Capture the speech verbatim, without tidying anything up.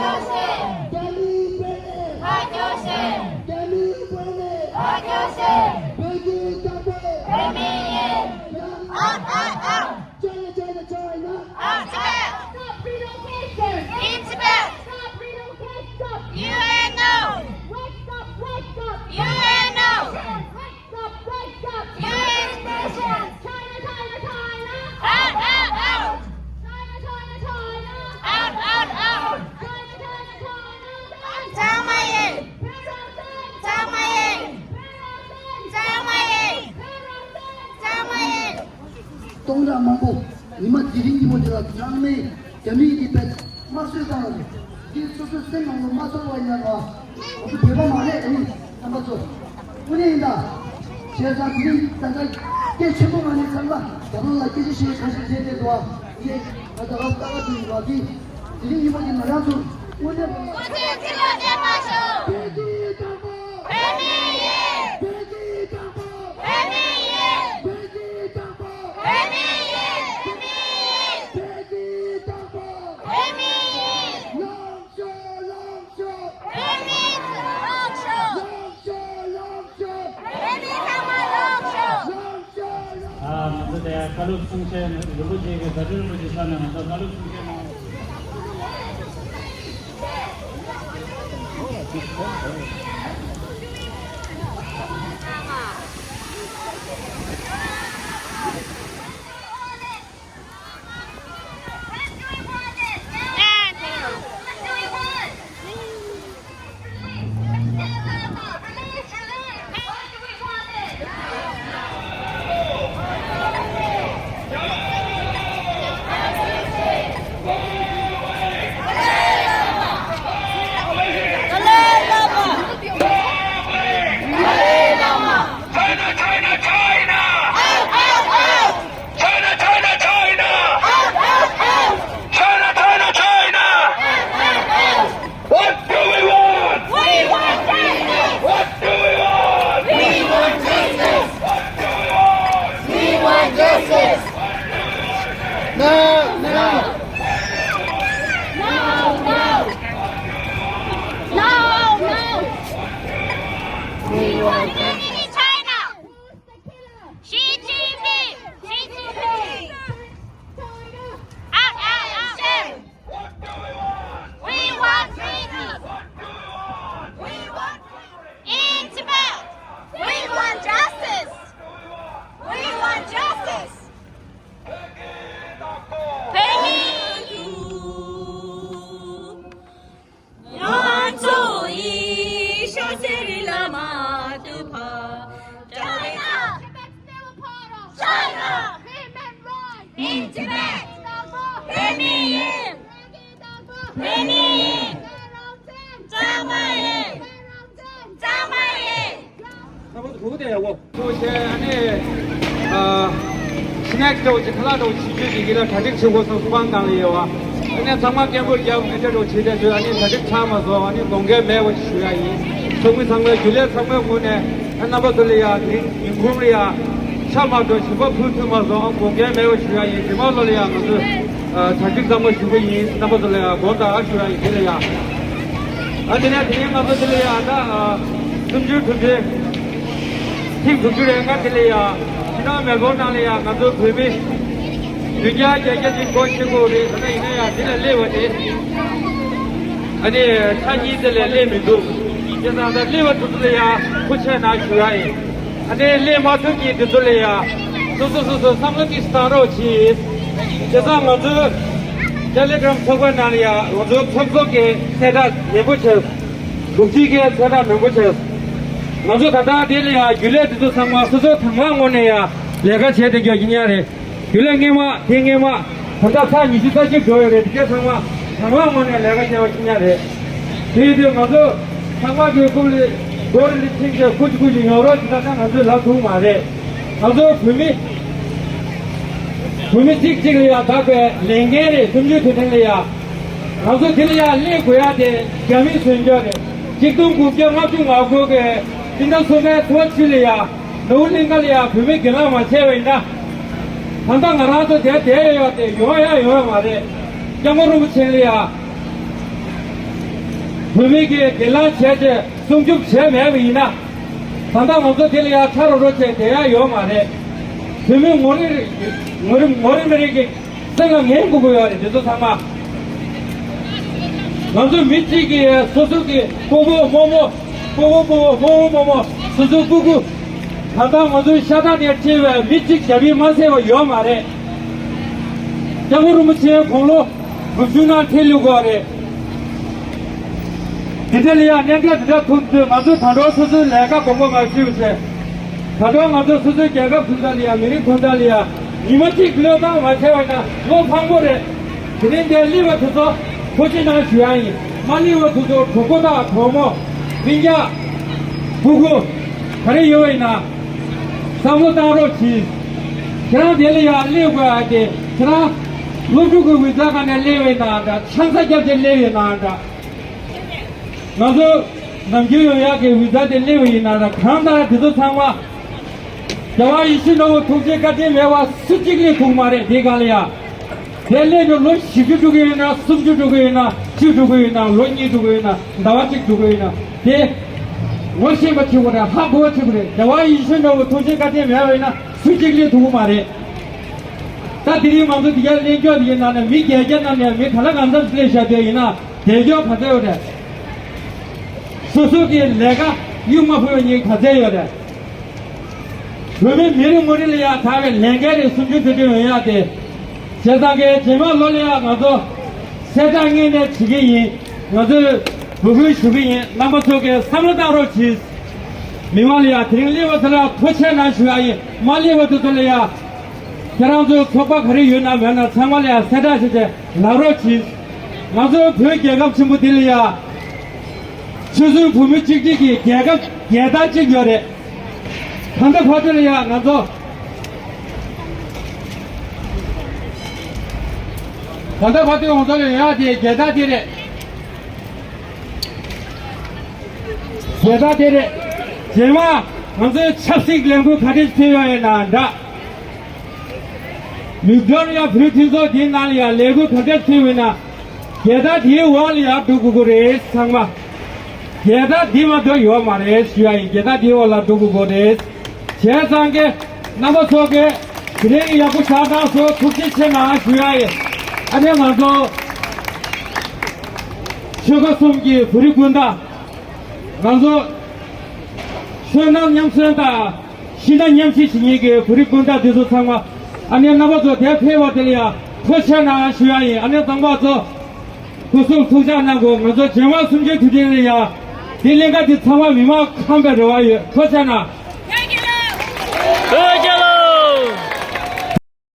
རྒྱ་མིའི་བོད་ནས། རྒྱ་མིའི་བོད་ནས། བོད་ཀྱི་དང་པོ། Out, out, out! China, China, China! Out, out! Stop relocation! In Tibet! Stop relocation! U N O! Wake up, wake up! U N O! Wake up, wake up! U N nations! China, China, China! Out, out, out! China, China, China! Out, out, out! China, China, China! ཚང་མ་ཡིན། ཚང་མ་ཡིན། ཚང་མ་ཡིན། ཚང་མ་ཡིན། སྟོང་ཕྲག་མང་པོ་ཉི་མ་དེ་རིང་ཉིན་མོ་འདི་ལ་ཚང་མས་རྒྱ་མིས་འདི་བས་དམར་གསོད་བཏང་བ་རེད། འདི་སོ་སོའི་སེམས་ནང་ལ་མ་ཚོར་བ་ཡིན་ན་ང་ཚོ་བོད་པ་མ་རེད། ཨ་ནི་རྣམ་པ་ཚོ། དངོས་གནས་ཡིན་ད། བྱས་ཙང་དེ་རིང་ད་ལྟ་སྐད་ཆེན་པོ་ངང་ནས་ཚང་མ་རྒྱ་ནག་ལ་སྐད་ཆ་བཤད་གང་ཞིག་བྱས་ཏེ་འདུག་ཨ། ངས་ང་ད་ག་ལྟ་བ་དེ་ཡིན་པ་དེ། དེ་རིང་ཉིན་མོ་དེ་ང་རང་ཚོ་དངོས་གནས། སྐུ་ཚེ་ཁྲི་ལོ་བརྟན་པར་ཤོག་བོད་ཀྱི་དང་པོ། བོད་མི་ཡིན། བོད་ཀྱི་དང་པོ། བོད་མི་ཡིན། བོད་ཀྱི་དང་པོ། བོད་མི་ཡིན། བོད་མི་ཡིན། བོད་ཀྱི་དང་པོ། བོད་མི་ཡིན། ལོངས་སྤྱོད། ལོངས་སྤྱོད། བོད་མི་ལོངས་སྤྱོད། ལོངས་སྤྱོད། ལོངས་སྤྱོད། བོད་མི་ཚང་མ་ལོངས་སྤྱོད། ལོངས་སྤྱོད། ལོངས་སྤྱོད། ཨ། ང་ཚོ་དེ་བཀའ་སློབ་གསུང་བཤད་རིན་པོ་ཆེ་གི་ཟླ་སྒྲོན་རིན་པོ་ཆེ་ཕྱག་ནས་ང་ཚོ་བཀའ་སློབ་གསུང་བཤད་གནང་། China, China, China! Out, out, out! China, China, China! Out, out, out! China, China, China! Out, out, out! What do we want? We want justice! What do we want? We want justice! What do we want? We want justice! No, no! No, no! No, no! We want justice! China! Xi Jinping! Xi Jinping! Out, out, out! We want freedom! We want freedom! In Tibet! We want justice! We want justice! Thank you! ང་ཚོ་ཡི་ཤ་ཟེར་ལ་མ་ཐུབ་པ། China! China! Women rights! In Tibet! བོད་མི་ཡིན། བོད་མི་ཡིན། གཙང་མ་ཡིན། གཙང་མ་ཡིན། ཁོ་བྱས་ཨ་ནི་ཨ་སི་ནེག་འདྲ་བོ་ཅིག་ཁ་ལག་འདྲ་བོ་ཅིག་བྱེད་རྒྱུ་ཡིན་ལ་གྲ་སྒྲིག་བྱེད་དགོས་སོང་། སུ་པང་གང་ལ་ཡོད་བ། ཨ་ནི་ཚང་མ་སྐད་འབོད་རྒྱབ་ངེས་འདྲ་འདྲ་བོ་བྱེད་དེ་ཚོས་ཨ་ནི་གྲ་སྒྲིག་ཚར་མ་སོང་། ཨ་ནི་དགོངས་འགལ་མེད་པ་ཞུ་ཡ་ཡིན། ཚོགས་མི་ཚང་མས་རྒྱུན་ལས་ཚང་མའི་ངོས་ནས་ཨ་རྣམ་པ་ཚོ་ལ་ཡ་དེ་ཉིན་གུང་ལ་ཡ་ཤ་མ་འགྲོ་ཞིམ་པ་ཕུལ་ཐུབ་མ་སོང་། ཨ་དགོངས་འགལ་མེད་པ་ཞུ་ཡ་ཡིན། དེ་མ་ལོ་ལ་ཡ་ང་ཚོས་གྲ་སྒྲིག་ཚང་མ་ཞུ་གི་ཡིན། རྣམ་པ་ཚོ་ལ་ཡ་དགོངས་དག་ཞུ་ཡ་ཡིན། དེ་ལ་ཡ་ཨ་དེ་ནས་དེ་ནས་ང་ཚོ་དེ་ལ་ཡ་ད་གསུམ་བཅུའི་གྲུབ་འབྲས། ཐེངས་དྲུག་ཅུ་རེ་ལྔ་དེ་ལ་ཡ། ཕྱི་ནང་མེལ་བོར་ནང་ལ་ཡ་ང་ཚོ་བོད་མི་བདུན་བརྒྱ་བརྒྱད་བརྒྱ་ཅིག་སྒོ་ཕྱེ་དགོས་རེད། ད་ལྟ་ཡིན་ན་ཡ་དེ་ལ་སླེབས་པ་དེ། ཨ་ནི་ཆ་གཉིས་དེ་ལས་སླེབས་མི་འདུག་དེ་ཙང་ད་སླེབས་པ་དེ་ཚོ་ལ་ཡ་ཐུགས་རྗེ་གནང་ཞུ་ཡ་ཡིན། ཨ་ནི་སླེབས་མ་ཐུབ་མཁན་དེ་ཚོ་ལ་ཡ། སོ་སོ་སོ་སོ་བསམ་བློ་ཏོག་ཙམ་བཏང་རོགས་གྱིས། དེ་ཙང་ང་ཚོའི་ཊེ་ལེ་གྷི་རམ་ཚོགས་པའི་ནང་ལ་ཡ་ང་ཚོའི་ཚོགས་གཙོ་གིས་གསལ་བསྒྲགས་ནན་པོ་བྱས། དྲུག་ཅུའི་གསལ་བསྒྲགས་ནན་པོ་བྱས། ང་ཚོ་ད་ལྟ་དེ་ལ་ཡང་རྒྱུན་ལས་དེ་ཚོ་ཚང་མ་སོ་སོའི་དང་བླངས་ངོས་ནས་ཡང་ལས་ཀ་བྱས་བསྡད་རྒྱུ་ཡིན་ཡ་རེད། རྒྱུན་ལས་སྔས་མ་དེ་སྔས་མ་ད་ལྟ་ཚར་ཉི་ཤུ་རྩ་གཅིག་འགྲོ་ཡོད་རེད། དེ་གས་ཚང་མ་དང་བླངས་ངོས་ནས་ལས་ཀ་བྱས་པ་ཡིན་ཡ་རེད། དེ་ཡིན་དུས་ང་ཚོ་ཚང་མ་གི་སྐུ་ལས་སྒོ་རེ་ལ་ཕྱིན་བྱས་ཁུ་ཅི་ཁུ་ཅི་ཡོང་རོགས་བྱེད་ན་ད་ང་ཚོའི་ལབ་ཐུབ་མ་རེད། ང་ཚོ་བོད་མི་བོད་མི་གཅིག་གཅིག་ལ་ཡང་བདག་པའི་ལས་འགན་རེད། གསུམ་བཅུའི་དུས་དྲན་ལ་ཡང་ང་ཚོ་དེ་ལ་ཡང་སླེབས་དགོས་ཡ་དེ་རྒྱ་མིའི་བཟོས་འཇོག་རེད། གཅིག་སྟོང་དགུ་བརྒྱ་ལྔ་བཅུ་ང་དགུ་གི་སྤྱི་ཟླ་གསུམ་པའི་ཚེས་བཅུ་ལ་ཡང་ནོར་བུ་གླིང་ཁ་ལ་ཡང་བོད་མི་སྒེར་ལངས་མ་བྱས་པ་ཡིན་ན། ད་ལྟ་ང་རང་ཚོ་དེར་བསྡད་ཡོད་ཡ་དེ་ཡོང་ཡ་ཡོང་ཡ་མ་རེད། སྐྱབས་མགོན་རིན་པོ་ཆེ་ལ་ཡང་། བོད་མི་གིས་སྒེར་ལངས་བྱས་ཏེ་སྲུང་སྐྱོབ་བྱས་མེད་པ་ཡིན་ན། ད་ལྟ་ང་ཚོ་དེ་ལ་ཡང་ཁྲ་རོ་རོ་བྱས་བསྡད་ཡ་ཡོད་མ་རེད། བོད་མི་ངོ་རེ་ངོ་རེ་ངོ་རེ་མི་རེ་གི་སེམས་ལ་ངེས་དགོས་ཀྱི་ཡོད་རེད། དེ་ཚོ་ཚང་མ་ང་ཚོ་མི་གཅིག་གིས་སོ་སོ་གི་སྤོ་བོ་རྨོ་མོ་སྤོ་བོ་སྤོ་བོ་རྨོ་བོ་རྨོ་མོ་སོ་སོའི་སྤུ་གུ། ད་ལྟ་ང་ཚོའི་ཤ་ཁྲག་ནས་ཕྲལ་བའི་མི་གཅིག་རྒྱ་མིས་མ་བསད་པ་ཡོད་མ་རེད། སྐྱབས་མགོན་རིན་པོ་ཆེའི་དགུང་ལོ་དགུ་བཅུ་ནང་ཐལ་ལུས་དགོས་རེད། དེ་འདྲ་ལ་ཡང་གནད་འགག་དེ་འདྲ་ཐུག་དུས་ང་ཚོ་ད་དུང་སོ་སོའི་ལས་ཀ་གོང་གོ་མ་ཞུས་བྱས། ད་དུང་ང་ཚོ་སོ་སོའི་རྒྱལ་ཁབ་དོན་དག་ལ་ཡང་མི་རིགས་དོན་དག་ལ་ཡང་ཉི་མ་གཅིག་བློས་བཏང་མ་བྱས་པ་ན་བློ་ཕངས་པོ་རེད། དེ་རིང་འདིར་སླེབས་པ་དེ་ཚོ་ཐུགས་རྗེ་གནང་ཞུ་ཡ་ཡིན། མ་སླེབས་པ་དེ་ཚོ་གྲོགས་པོ་དང་གྲོགས་མོ་སྤུན་ཀྱག་སྤུ་གུ་ག་རེ་ཡོད་པ་ཡིན་ན། བསམ་བློ་བཏང་རོགས་གྱིས། ཁྱེད་རང་དེ་ལ་ཡང་སླེབས་དགོས་ཨ། དེ་ཁྱེད་རང་སློབ་ཕྲུག་གི་འོས་འཚམ་སྒང་ནས་སླེབས་པ་ཡིན་ན་འདྲ། ཆང་ས་བརྒྱབ་བྱས་སླེབས་པ་ཡིན་ན་འདྲ། ང་ཚོ་ནམ་རྒྱུན་ཡོང་ཡག་གི་འོས་འཚམ་དེ་སླེབས་པ་ཡིན་ན་འདྲ། གང་ལྟར་དེ་ཚོ་ཚང་མ་རྒྱལ་བ་ཡིད་བཞིན་ནོར་བུ་ཐུགས་རྗེ་བཀའ་དྲིན་མེད་པ་སུ་གཅིག་སླེབས་ཐུབ་མ་རེད། དེ་སྒང་ལ་ཡང་དེ་སླེབས་ནས་ལོ་བཞི་བཅུ་འགྲོ་གི་ཡོད་ན། སུམ་ཅུ་འགྲོ་གི་ཡོད་ན། བཅུ་འགྲོ་གི་ཡོད་ན། ལོ་གཉིས་འགྲོ་གི་ཡོད་ན། ཟླ་བ་གཅིག་འགྲོ་གི་ཡོད་ན། དེ་ངོ་ཤེས་པ་བྱེད་དགོས་རེད། ཧ་གོ་བ་བྱེད་དགོས་རེད། རྒྱལ་བ་ཡིད་བཞིན་ནོར་བུ་ཐུགས་རྗེ་བཀའ་དྲིན་མེད་པ་ཡིན་ན་སུ་གཅིག་སླེབས་ཐུབ་ཀྱི་མ་རེད། ད་དེ་རིང་ང་ཚོ་འདི་ག་གླེང་ཕྱོགས་འདི་གའི་ནང་ནས་མི་བརྒྱད་བརྒྱ་ནང་ནས་མི་ག་ལ་གང་འཚམ་སླེབས་བཞག་དེ་ཡིན་ན་བདེ་སྐྱོ་ག་ཚོད་ཡོད་རེད། སོ་སོ་གི་ལས་ཀ་གཡུག་མ་ཕོད་པ་ཉིད་ག་ཚོད་ཡོད་རེད། བོད་མི་མི་རེ་ངོ་རེ་ལ་ཡང་དག་པའི་ལས་འགན་རེ་སུམ་ཅུ་དོན་གྲུབ་ཡོང་ཡག་དེ། བྱས་ཙང་གི་རྗེས་མ་ལོ་ལ་ཡང་ང་ཚོ་གསལ་བསྒྲགས་དངོས་གནས་བྱེད་ཀྱི་ཡིན། ང་ཚོས་འབོད་སྐུལ་ཞུ་གི་ཡིན། རྣམ་པ་ཚོ་གིས་བསམ་བློ་བཏང་རོགས་གྱིས། མི་མང་ལ་ཡང་དེ་རིང་སླེབས་པ་དེ་ལ་ཐུགས་རྗེ་གནང་ཞུ་ཡག་ཡིན། མ་སླེབས་པ་དེ་ཚོ་ལ་ཡང་ཁྱེད་རང་ཚོའི་ཚོགས་པ་ག་རེ་ཡོད་ན་མེད་ན་ཚང་མ་ལ་ཡང་གསལ་བསྒྲགས་བྱས་ཏེ་ལབ་རོགས་གྱིས། ང་ཚོའི་བོད་རྒྱལ་ཁབ་ཆེན་པོ་འདི་ལ་ཡང་ཆོལ་གསུམ་བོད་མི་གཅིག་སྒྲིལ་གྱི་རྒྱལ་ཁབ་རྒྱལ་དར་གཅིག་ཡོད་རེད། ད་ལྟ་བར་དུ་ལ་ཡང་ང་ཚོ་ད་ལྟ་བར་དུ་ང་ཚོ་ལ་ཡང་དེ་རྒྱལ་དར་དེ་རེད། རྒྱལ་དར་དེ་རེད། རྗེས་མ་ང་ཚོའི་ཆབ་སྲིད་ལས་འགུལ་ག་འདྲས་ཕེབས་ཡོད་ཡོད་ན་འདྲ། མི་འགྲོ་ཡང་བོད་མཐུན་ཚོགས་འདིའི་ནང་ལ་ཡང་ལས་འགུལ་ག་འདྲས་ཕེབས་ཡོད་ན། རྒྱལ་དར་དེའི་འོག་ལ་ཡར་འགྲོ་དགོས་ཀྱི་རེད། ཚང་མ་རྒྱལ་དར་འདི་མ་གཏོགས་ཡོད་མ་རེད་ཞུ་ཡ་ཡིན། རྒྱལ་དར་དེའི་འོག་ལ་འགྲོ་དགོས་ཀྱི་རེད། བྱས་ཙང་གི་རྣམ་པ་ཚོ་གིས་དེ་རིང་ཡག་པོ་བཞག་དང་སོ་ཐུགས་རྗེ་ཆེ་གནང་ཞུ་ཡ་ཡིན། ཨ་ནི་ང་ཚོ་ཆོལ་ཁ་གསུམ་གྱི་བོད་རིགས་སྤུན་ཟླ། ང་ཚོ་ཆོས་ནང་མཉམ་ཟོན་དང་། ཤི་ན་མཉམ་ཤི་བྱེད་མཁན་གྱི་བོད་རིགས་སྤུན་ཟླ་འདི་ཚོ་ཚང་མ། ཨ་ནེ་རྣམ་པ་ཚོ་དེར་ཕེབས་པ་དེ་ལ་ཡང་ཐུགས་རྗེ་གནང་ཞུ་ཡ་ཡིན། ཨ་ནེ་ཚང་མ་ཚོ་སྐུ་གཟུགས་ཐུགས་ཅག་གནང་དགོས། ང་ཚོ་རྗེས་མ་གསུམ་བཅུའི་དུས་དྲན་ལ་ཡང་དེ་ལས་ཀ་དེ་ཚང་མ་མི་མང་ཁམས་པའི་རེ་བ་ཡོད། ཐུགས་རྗེ་གནང་། བོད་རྒྱལ་ལོ།